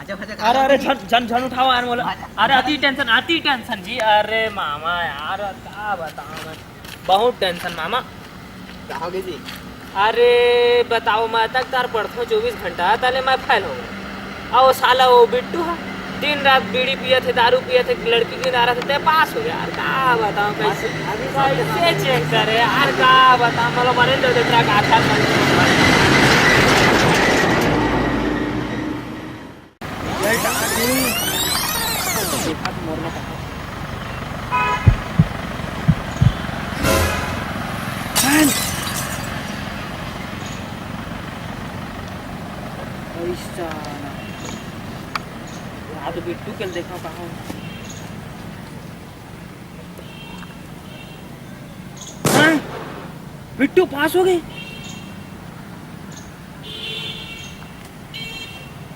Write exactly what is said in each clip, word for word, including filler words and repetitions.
अरे, अरे, झन, झन, झन उठाओ यार मोला। अरे, अति टेंशन, अति टेंशन जी। अरे मामा यार, का बताओ मैं, बहुत टेंशन मामा। का हो गए जी? अरे बताओ, मैं तक तार पढ़थों चौबीस घंटा, ताले मैं फेल हो गए। अउ साला वो बिट्टू है, दिन रात बीड़ी पियत है, दारू पियत है, लड़की के नारा से पास हो गया यार। का बताओ कैसे, कैसे चेक करे यार, का बताओ, मतलब मरे दो दूसरा का आधार कार्ड। देखा तो मोर में कहा। पैसा ना। यार तो बिट्टू के देखा कहाँ। हाँ? बिट्टू पास हो गए।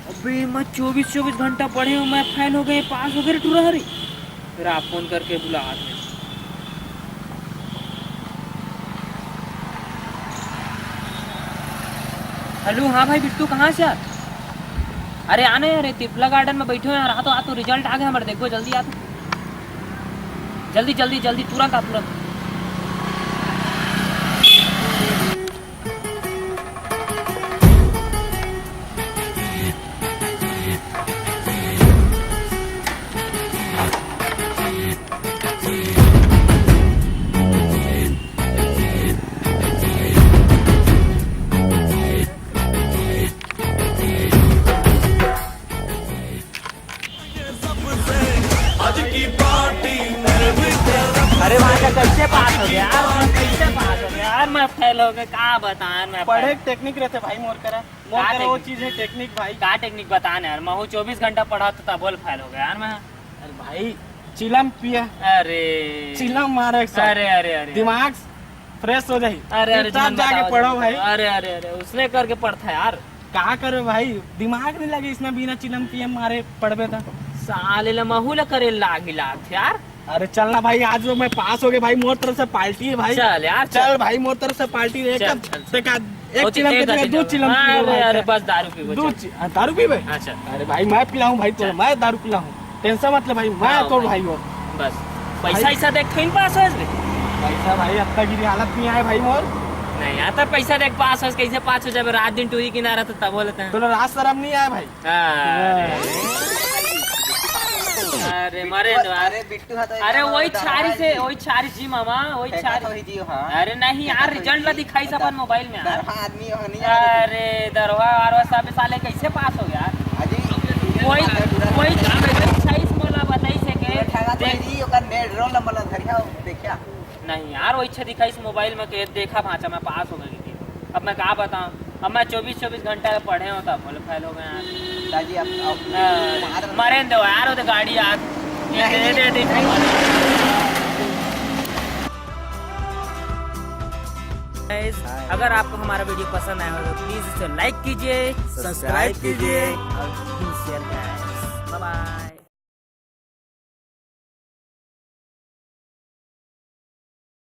अबे मैं चौबीस चौबीस घंटा पढ़े हूँ, मैं फेल हो गए, पास हो गए रे टूरा हरी। फिर आप फोन करके बुला आदमी। हेलो, हाँ भाई बिट्टू, कहाँ से यार? अरे आने यार, तिपला गार्डन में बैठे हो यार, आ तो, आ तो, रिजल्ट आ गया हमारे, देखो जल्दी आ तो, जल्दी जल्दी जल्दी, तुरंत आ तुरंत। अरे वहाँ का कैसे पास हो गया यार? कैसे पास हो गया यार? मैं फेल हो गया, का बताएं मैं। पढ़े टेक्निक रहते भाई मोर करा। मोर का करा वो टेक्निक? चीज है टेक्निक भाई। का टेक्निक बताएं यार, महू चौबीस घंटा पढ़ा तो तब बोल फेल हो गया यार मैं। अरे भाई, चिलम पिया। अरे। चिलम मारे एक सौ। अरे, अरे, अरे। दिमाग फ्रेश हो जाही। अरे, अरे, तब जाके पढ़ो भाई। अरे, अरे, अरे, उसने करके पढ़ता है यार। का करे भाई, दिमाग नहीं लगे इसमें, बिना चिलम पिए मारे पढ़बे त। साले ला महू ला करे लागी लात यार। अरे चल ना भाई, आज तो मैं पास हो गया भाई, मोर तरफ से पार्टी है भाई। चल यार, चल। चल भाई, मोर तरफ से पार्टी है। चल, चल, चल। एक चिलम के जगह दो चिलम पीबो भाई, अरे बस दारू पीबो, दो चल। चि-, हाँ, दारू पीबे? हाँ, चल। अरे भाई, मैं पिलाऊं भाई तो, चल। मैं दारू पिलाऊं, टेंशन मत ले भाई, मैं हाँ, तोर भाई। भाई हूँ। बस पैसा भाई। ऐसा देख थोड़ी पास हो इसमें। पैसा भाई, अब तक गिरी हालत नहीं आए भाई मोर। नहीं आता पैसा देख पास हो, कैसे पास हो जाए? रात दिन टूरी किनारा तो तब बोलते हैं। तो रात शर्म नहीं आया भाई। अरे। अरे, मरे दो, अरे। अरे, बिट्टू हा तो अरे, एकदम वही छारी से, वही छारी जी मामा, वही फेंका छारी। तो ही जी, हाँ। अरे, नहीं यार, रिजल्ट ला दिखाई सब मोबाइल में यार। दरहा आदमी हो, नहीं यार। अरे, दरहा और वो सब साले कैसे पास हो गया? अजी, वही, वही छारी से मोला बताई से के फेंका तो ही जी, ओकर नेट रोल नंबर ला धरिया, देखिया। नहीं यार, वो इच्छा दिखाई इस मोबाइल में के देखा भांचा मैं पास हो गई थी। अब मैं का बताऊं, अब मैं चौबीस चौबीस घंटा पढ़े हूँ तब बोले फेल हो गए यार। दाजी, अब, अब आ, मार मरे दो यार, वो तो गाड़ी यार। ये नहीं। दे, दे, दे। Guys, अगर आपको हमारा वीडियो पसंद आया हो तो प्लीज इसे लाइक कीजिए, सब्सक्राइब कीजिए और शेयर करें। बाय बाय।